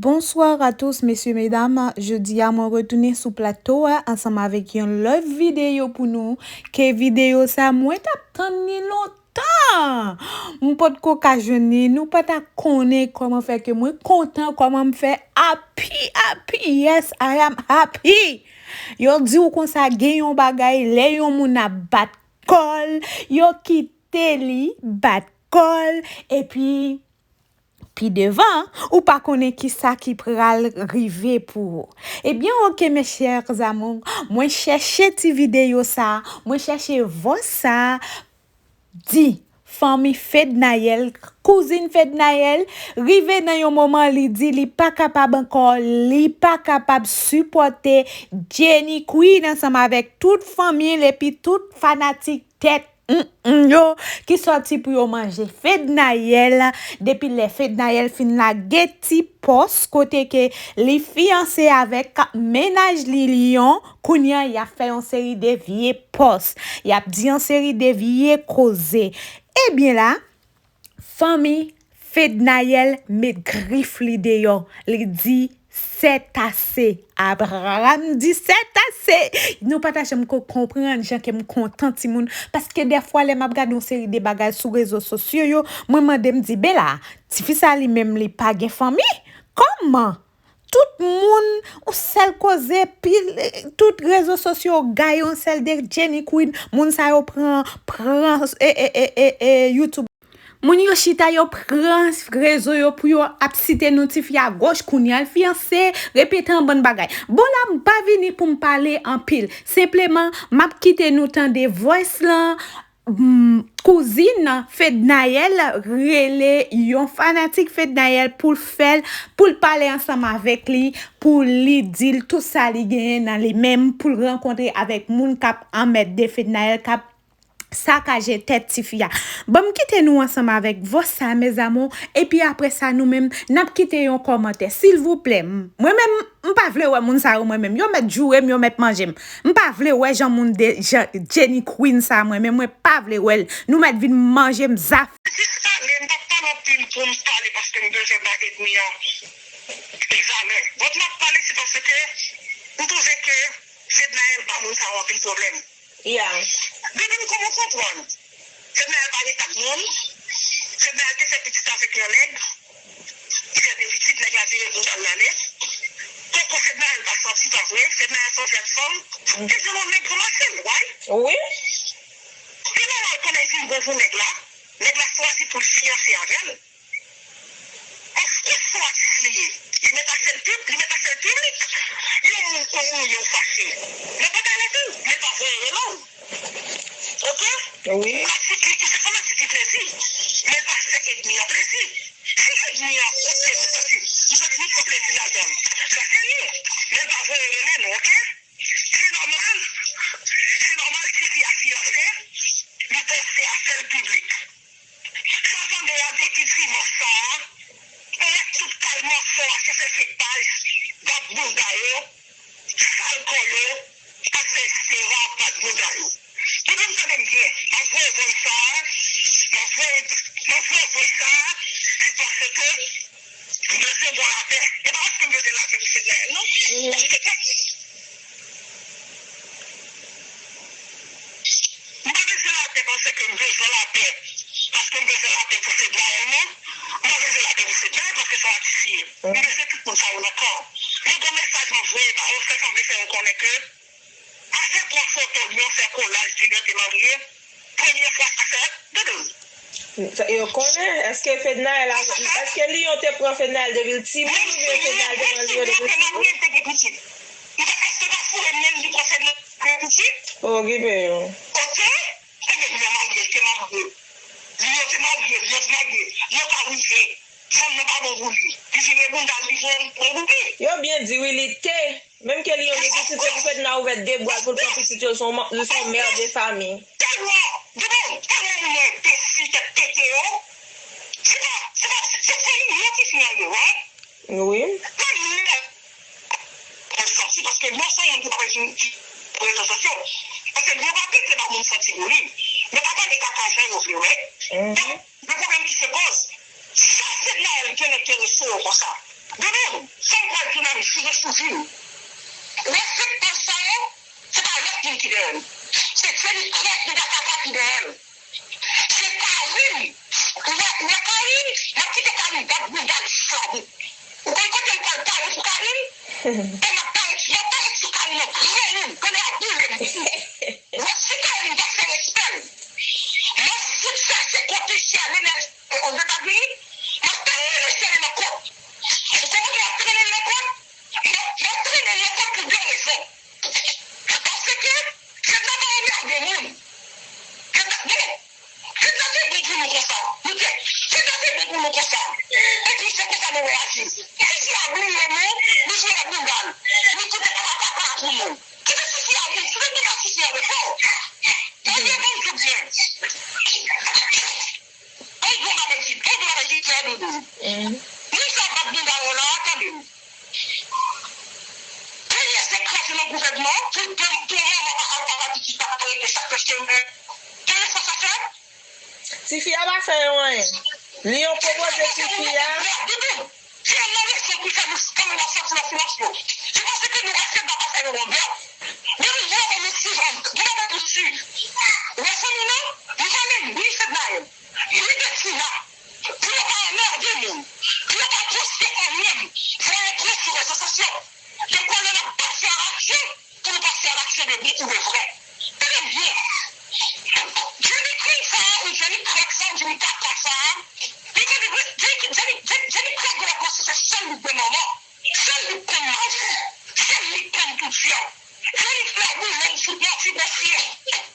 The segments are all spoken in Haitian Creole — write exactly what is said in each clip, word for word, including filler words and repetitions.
Bonsoir à tous, mesye, medam. Jodi a, mwen retounen sou plato a ansanm avèk yon lòt videyo pou nou. Ke videyo sa, mwen t ap tann li lontan. M potko ka jwenn li. Nou pa ta konnen kòman fè ke mwen kontan, kòman m fè happy, happy. Yes, I am happy. Yo di w konsa, gen yon bagay, lè yon moun ap bat kò l, yo kite li bat kò l, epi pi devan, ou pa konnen kisa ki pral rive pou ou. Ebyen, oke, mes chers amours, mwen chèche ti videyo sa, mwen chèche vòs sa, di, fanmi Fednaelle, kouzin Fednaelle, rive nan yon moman li di li pa kapab ankò, li pa kapab sipòte Jenny Queen ansanm avèk tout fanmi l epi tout fanatik tèt mm, mm, yo ki sòti pou yo manje Fednaelle. Depi lè Fednaelle fin lage ti pòs kote ke li fiyanse avèk mennaj li Lyon, kounye a y ap fè yon seri de vye pòs. Y ap di yon seri de vye koze. Ebyen la, fanmi Fednaelle met grif li deyò. Li di, c'est assez. Abraham di, c'est assez. Nou pa ta janm ko konprann jan ke m kontan, timoun. Paske dèfwa, lè m ap gade yon seri de bagay sou rezo sosyo yo, mwen mande m di, Bela, tifi sa li menm li pa gen fanmi? Kòman? Tout moun, yon sèl koze, pil, tout rezo sosyo gaye yon sèl de Jenny Queen. Moun sa yo pran, pran e, e, e, e, e, YouTube. Moun yo chita, yo pran rezo yo pou yo ap site non tifi a goch, kounye a l fiyanse, repete yon bann bagay. Bon, la, m pa vini pou m pale anpil. Senpleman, m ap kite nou tande voice lan, mm, kouzin Fednaelle rele yon fanatik Fednaelle pou l fè l, pou l pale ansanm avèk li, pou li di l tout sa li genyen nan li menm, pou l rankontre avèk moun k ap anmède Fednaelle, k ap sakaje tèt tifi a. Ban m kite nou ansanm avèk vòs sa, mes amours, epi apre sa, nou menm, n ap kite yon kòmantè. Silvouplè, m, mwen menm, m pa vle wè moun sa yo, mwen menm. Yo mèt joure m, yo mèt manje m. M pa vle wè jan moun de, jan Jenny Queen sa, mwen menm, mwen pa vle wè l. Nou mèt vin manje m zafè. Jis pale, m p ap pale anpil pou m pale paske m bezwen bay ènmi an egzamen. Bon, m ap pale se paske m twouve ke Fednaelle ba moun sa yo anpil pwoblèm. Ya. Depi m kòmanse konprann, Fednaelle pa gen kat moun, Fednaelle te fè pitit avèk yon nèg, li fè de pitit, nèg la vire bounda l ale. Poko Fednaelle pa santi, pa vre, Fednaelle se yon jèn fanm, li se yon nèg ranmase l, wi. Wi. Li nòmal pandan l fin bon pou nèg la, nèg la chwazi pou l fiyanse avè l. Èske se yon atis li ye? Li mèt afè l pib-, li mèt afè l piblik? Yon moun, yon moun, yon fache. Nan pa pale tou, men l pa voye rele w. Oke? Wi. Atis li, se fanatik li plezi. Men l pa fè ènmi an plezi. Si ènmi an oke, nou santi, nou santi nou pran plezi ladan l, sa se nou. Men l pa voye rele nou, oke? Se nòmal. Se nòmal si fi a fiyanse, li panse afè l piblik. Sa tande a depi dimanch sa a, ou wè tout kalmason a se fè fake paj, bat bounda yo, sal kò yo, ak fè etsetera bat bounda yo. Depi m tande m byen, m ap voye voice sa a, m ap voye, m ap voye voice sa a, se paske m bezwen bon lapè. E pa paske m bezwen lapè pou Fednaelle, non. Paske M pa bezwen lapè paske m bezwen lapè. Paske m bezwen lapè pou Fednaelle, non. M pa bezwen lapè pou Fednaelle paske se yon atis li ye. M bezwen tout moun sa yo nan kò. Yon gwo mesaj m ap voye ba yo, fè sanble fè yo konnen ke afè pran foto Lyon, fè kolaj di Lyon te marye, premye fwa sa fèt, doudoun. Sa, yo konnen, èske Fednaelle, èske Lyon te pran Fednaelle depi l timoun oubyen Fednaelle te pran Lyon depi l timoun? Li pa, èske pa foure men li pran Fednaelle depi l pitit? Okipe yo. Oke? Ebyen, Lyon marye, li te marye. Lyon te marye, Lyon te marye. Lyon pa rive. Fanm nan pa bon pou li. Li vire bounda l, li pran, pran pou li. Yo byen di wi, li te. Menm ke li yon pitit, se pou fèt nan ouvè de bra l pou l pran pitit yo, se yon, se yon mè de fanmi. Tèlman, tèlman, tèlman moun yo enbesil, tèt pete yo. Se pa, se pa, se fanmi yo ki fin al yo, wi. Wi. Tèlman moun santi, paske non se yon moun ki pa vin sou rezo sosyo. Paske yo pa pete ba moun santi pou li. Yo pa pale kaka jan yo vle, wi. Donk, le pwoblèm ki se poze, sa se Naël ki enterese yo konsa. De menm, tire sou vi m. Wè se pòz sa yo, se pa lòt moun ki dèyè l. Se Jenny Craig, nèg a kaka ki dèyè l. Se Karim. Ou wè, ou wè Karim? M ap kite Karim bat bounda l sou la bouk. Ou konn kote m pral pale sou Karim? E m ap pale, m ap pale sou Karim an granmoun. Konnen ap boule m. Mwen, si Karim pa fè respè l, m ap fout chèche kont Michel Enèl Ozetazini, m ap trennen Michel nan kont. Ou konprann? M ap trennen l nan kont. M ap, m ap trennen l nan kont pou de rezon. Paske Fedna pa anmède moun. Fedna, bon, Fedna te bon pou nou konsa. Nou te, Fedna te bon pou nou konsa. Epi se konsa nou reyaji. Fifi a bliye nou, nou jwe nan bounda l. Nou koute papa papa pou nou. Kite fifi a vin, kite nou ba fifi a repo. Tande, bon, tout byen. Ay, bon bagay, ti, bon bagay, ti, trè doudou. Moun sa bat bounda yo la, tande. Peyi a se kraze nan gouvènman, pou, pou, pou manman pa al pa pitit pa ka rete chak fè chemen. Tande sa, sa fè? Tifi a pa fè yo anyen. Li yon pwopoze tifi a. Doudou, se yon rezon ki fè nou kanpe nan sòti nan silans yo. Se paske nou wè se pa fè yo yon bèl. Doudou, nou wè nou swiv, nou wè nou swiv. Wè fanmi nou, nou pa menm, ni Fednaelle, ni Betsina, pou yo pa anmède moun, pou yo pa poste anyen, voye pran sou rezo sosyo. Donk, kounye a n ap pase a laksyon, pou nou pase a laksyon de bon ou de vrè. Tande byen. Jenny Queen sa a, ou Jenny Craig sa a, ou Jenny Kaka sa a, li konn, Jenny, Jenny, Jenny, Jenny Craig gen la konsèy, se sèl li gen manman. Sèl li k konn maji. Sèl li k konn tout jan. Jenny Craig, ou menm sou pati mesye.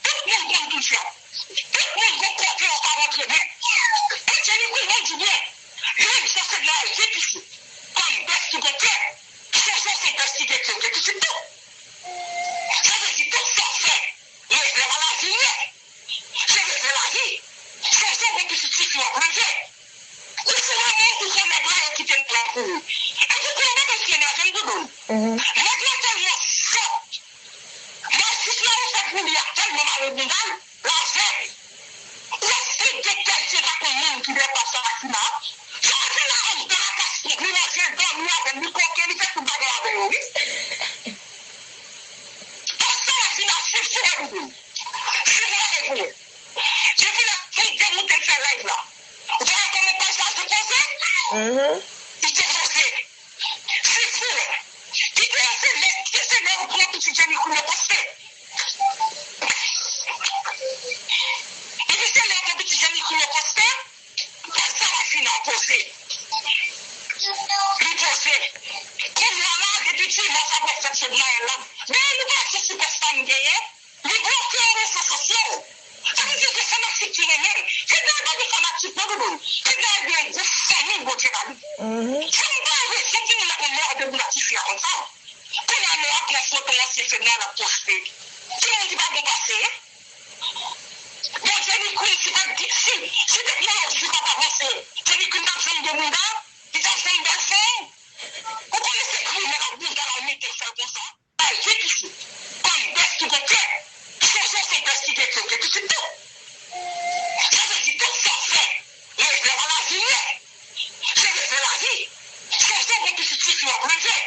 Tout moun konn tout jan. Tout moun gon kote yo ka rantre men. E Jenny Queen, mwen di byen. Jenny, sa se la, se pisi. Kòm bèf ki gen kè. Chonje se bèf ki gen kè, gen pitit tou. Sa vle di tout sa w fè, lè, lè w al lavi, lè. Se revè lavi. Chonje w gen pitit tifi w ap leve. Ou fou manman w, ou fè nèg la, yo kite l pran pou ou. E pou konnen bagay ki enève m, Doudou. Nèg la tèlman sòt. Majis la ou fè pou li a tèlman mare bounda l, l avèg. Ou ap fè de kèlke pa konn moun ki dèyè pòs Sarafina. Sarafina anndan lakay li, li manje l, dòmi avè l, li koke, li fè tout bagay avè yo, wi. Pòs Sarafina, swiv sou wè Doudou. Swiv wè pou wè. Depi lè Fedna te moute l fè live la, ou pa wè kòman paj la te poze? Li te poze. Se fou. Li te ese lè, se lè yo pran pitit Jenny Queen yo poste. Depi se lè yo pran pitit Jenny Queen yo poste, paj Sarafina poze. Li poze. Kounye a la, depi dimanch apre fèt Fednaelle la, men nou pa se sipèsta m genyen. Li bloke yo rezo sosyo. Sa vle di gen fanatik ki renmen l. Fednaelle pa gen fanatik non, Doudou. Fednaelle gen yon gwoup fanmi Bondye ba li. Sa m pa wè rezon pou moun ap anmède moun ak tifi a konsa. Kounye a lè w ap pran foto ansyen Fednaelle ap poste. Ki moun ki pa bon pase? Bon, Jenny Queen, si pa t gen, si, si teknoloji pa t avanse, Jenny Queen t ap janm gen bounda, li t ap janm bèl fanm. Ou konnen se grimèl ak bounda l al mete fè l konsa. Bay vye pitit. Kòm bèf ki gen kè. Chonje w se bèf ki gen kè, gen pitit tou. Sa vle di tout sa w fè, lè, lè w al lavi, lè. Se revè lavi. Chonje w gen pitit tifi w ap leve.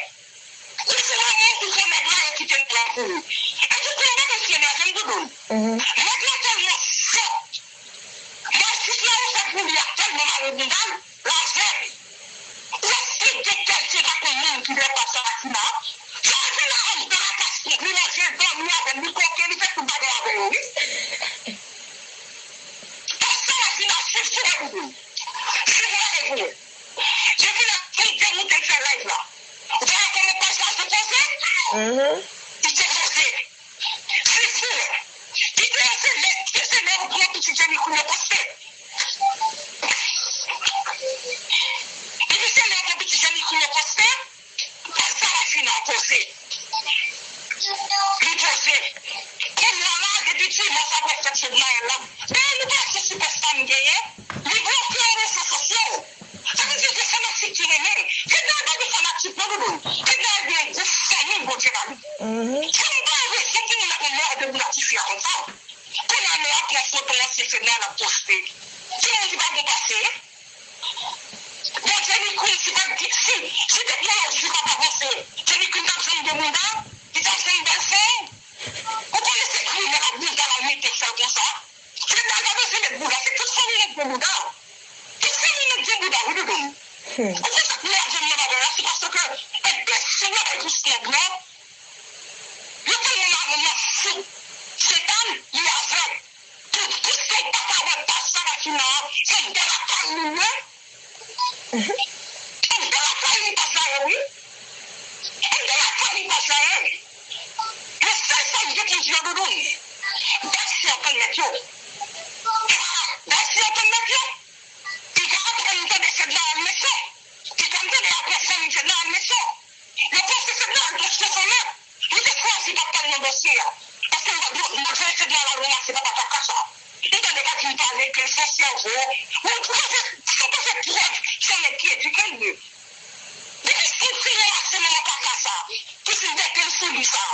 Ou fou manman w, ou fè nèg la, yo kite l pran pou ou. E pou konnen bagay ki enève m, Doudou. Nèg la tèlman sòt. Majis la ou fè pou li a tèlman mare bounda l, l avèg. Ou ap fè de kèlke pa konn moun ki dèyè pòs Sarafina. Sarafina anndan lakay li, li manje l, dòmi avè l, li koke, li fè tout bagay avè yo, wi. Pòs Sarafina, swiv sou wè Doudou. Swiv wè pou wè. Depi lè Fednaelle te moute l fè live la, ou pa wè kòman paj la te poze? Li te poze. Se fou. Li te ese lè, se lè yo pran pitit Jenny Queen yo poste. Depi se lè yo pran pitit Jenny Queen yo poste, paj Sarafina poze. Li poze. Kounye a la, depi dimanch apre fèt Fednaelle la, men nou pa se sipèsta m genyen. Li bloke yo rezo sosyo. Sa vle di gen fanatik ki renmen l. Fednaelle pa gen fanatik non, Doudou. Fednaelle gen yon gwoup fanmi Bondye ba li. Sa m pa wè rezon pou moun ap anmède moun ak tifi a konsa. Kounye a lè w ap pran foto ansyen Fednaelle ap poste. Ki moun ki pa bon pase? Bon, Jenny Queen, si pa t gen, si, si teknoloji pa t avanse, a. Paske m t ap, m t ap jwenn Fedna al ranmase papa kaka sa. M tande k ap vin pale ke l se sèvo. Bon, pou se, se pa se prèv, se yon nèg ki edike l ye. Depi si l fin ranmase manman kaka sa, ki fin tete l sou li sa,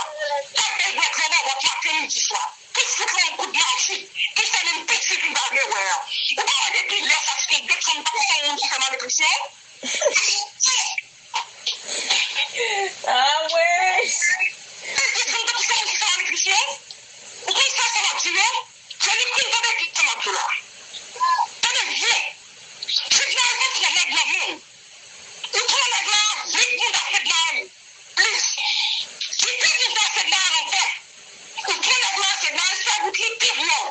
k ap bay bwè dlo bòbòt maten, midi, swa, ki fout l yon kout maji, ki fè menm pitit li pa vle wè a. Ou pa wè depi lè sa, se yon bèt fanm tankou se yon moun ki fè malnitrisyon? Ah, wi. Depi lè sa, tankou se yon moun ki fè malnitrisyon? Ou konn sa sa m ap di yo? Jenny Queen, tande byen sa m ap di w la. Tande byen. Fedna pa pran nèg nan men w. Ou pran nèg la, vide bouda Fedna a, please. Kite bouda Fedna a nan pè. Ou pran nèg la, Fedna a, fè wout li pi byen.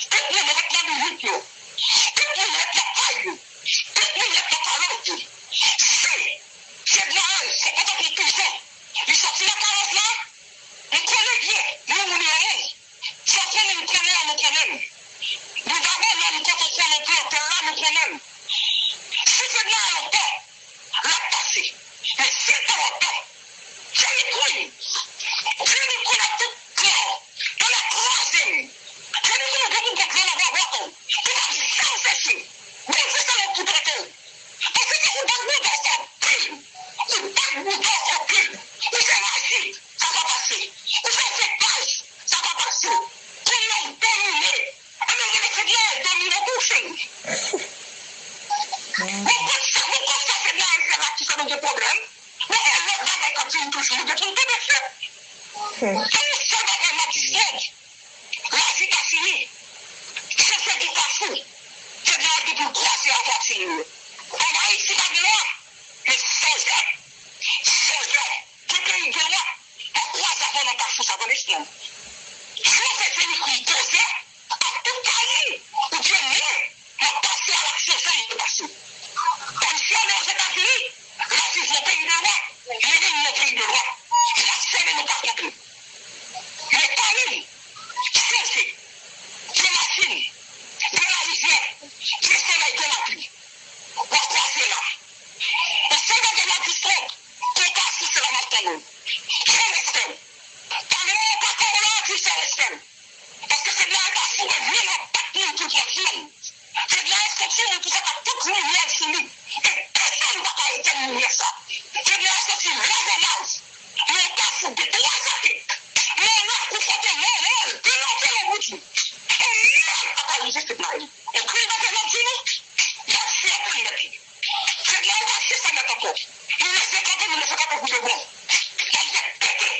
Tout moun ret nan limit yo. Tout moun ret nan kay yo. Tout moun ret nan kalòt yo. Si Fedna a se antanke pizon, li sòti nan kalòt la, nou konnen byen, nou moun yo, non. Sa konnen m konnen an, nou konnen m. Nou pa bon, non, nou kote konnen plantè l la, nou konnen m. Si Fedna a yon pè, l ap pase. Men si l pa yon pè, Jenny Queen, Jenny Queen ak tout kò, tande kraze m. Jenny Queen, ou gen pou gòt dlo nan bòbòt ou. Ou p ap janm seche. Bondye se lòt pou trete w. Paske ou bat bouda w anpil. Ou bat bouda w anpil. Ou fè maji, sa pa pase. Ou fè sekaj, sa pa pase. Kounye a w domine. Anben, rele Fedna al domine pou w, cheri. Bon, konn sa, bon, konn sa Fedna al fè la ki fè nou gen pwoblèm. Bon, gen lòt bagay k ap vin toujou, nou gen pou n tonbe fè. Se yon sèl bagay m ap di Fred. Lavi pa fini. Chofè gen Kafou. Fedna al gen pou l kwaze avwatil li yo. Ann Ayiti pa gen lwa. Men sonje, sonje, gen peyi gen lwa. Pa kwaze avè w nan Kafou sa, tande frè m. Si w fè Jenny Queen poze, ak tout kay li, ou di mwen, m ap pase a laksyon jan m dwe pase. Kòm si ale Ozetazini, lavi se yon peyi de lwa, nou menm nou yon peyi de lwa. N ap sène nou pa kontre. Men kòm li, chanje, gen machin, gen larivyè, gen solèy, gen lapli. W ap kwaze la. Yon sèl bagay m ap di Trump, kou w ka souse la m ap tann ou. Fè respè w. Pale m yon pako w la, di fè respè l. Paske Fedna al ta foure men nan pat moun pou l pran timoun. Fedna al se timoun pou sa k ap tout limyè l sou li. E pèsonn pa ka etèn limyè sa. Fedna al soti lave lave. Men yon kafou de twa sate. Men yon lakou kote men yon mòn, de yon tèlon bouti. Yon mòn pa ka rive Fedna al. Yon krim bagay m ap di nou, y ap fè pou l nèt. Fedna al pa fè sa nèt ankò. Nou leve kanpe, nou leve kanpe pou de bon. N ap fè pete.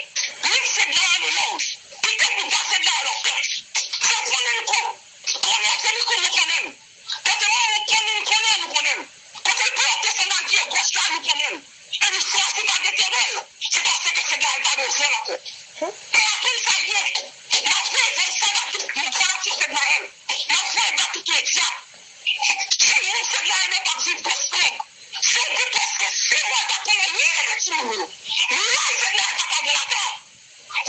Menm Fedna al, nou non. Kite bouda Fedna al anpè. Fè konnen l kou. Konnen se li kou nou konnen l. Kote mwen ou konnen l konnen l, nou konnen l. Kote l plante sandal pye gòch la, nou konnen l. E nou chwazi pa detemen l. Se paske Fedna al pa bezwen l ankò. E apre l sa ye, n ap voye sandal tout moun, fanatik Fedna al. N ap voye ba tout medya. Se moun Fedna al pa viv pòs long. Se de pòs ke se mwen ta konnen li rete timoun yo. Lè Fedna al pa ka gen lakay.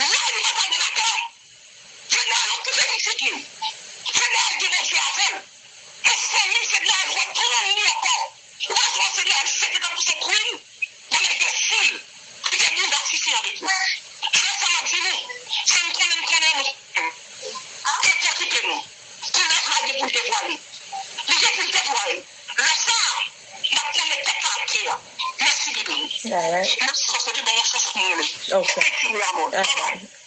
Lè li pa ka gen lakay. Fedna al okipe pitit li. Fedna al gen Bondye avè l. E fanmi Fedna al reprann li ankò. Ou pa jwenn Fedna al sete tankou se queen. Yon enbesil. Kite bouda tifi an depi. Se sa m ap di nou. Se m konnen m konnen nou. Enpòkite nou. Koulèv la gen pou l devwale. Li gen pou l devwale. Lè sa a, n ap konnen tèt la ap gen an. Mèsi, Bibi. Alright. Mèsi paske w te ban mwen chans pou m rele. Ok. Mèsi, mi amor. Alright. Bye bye.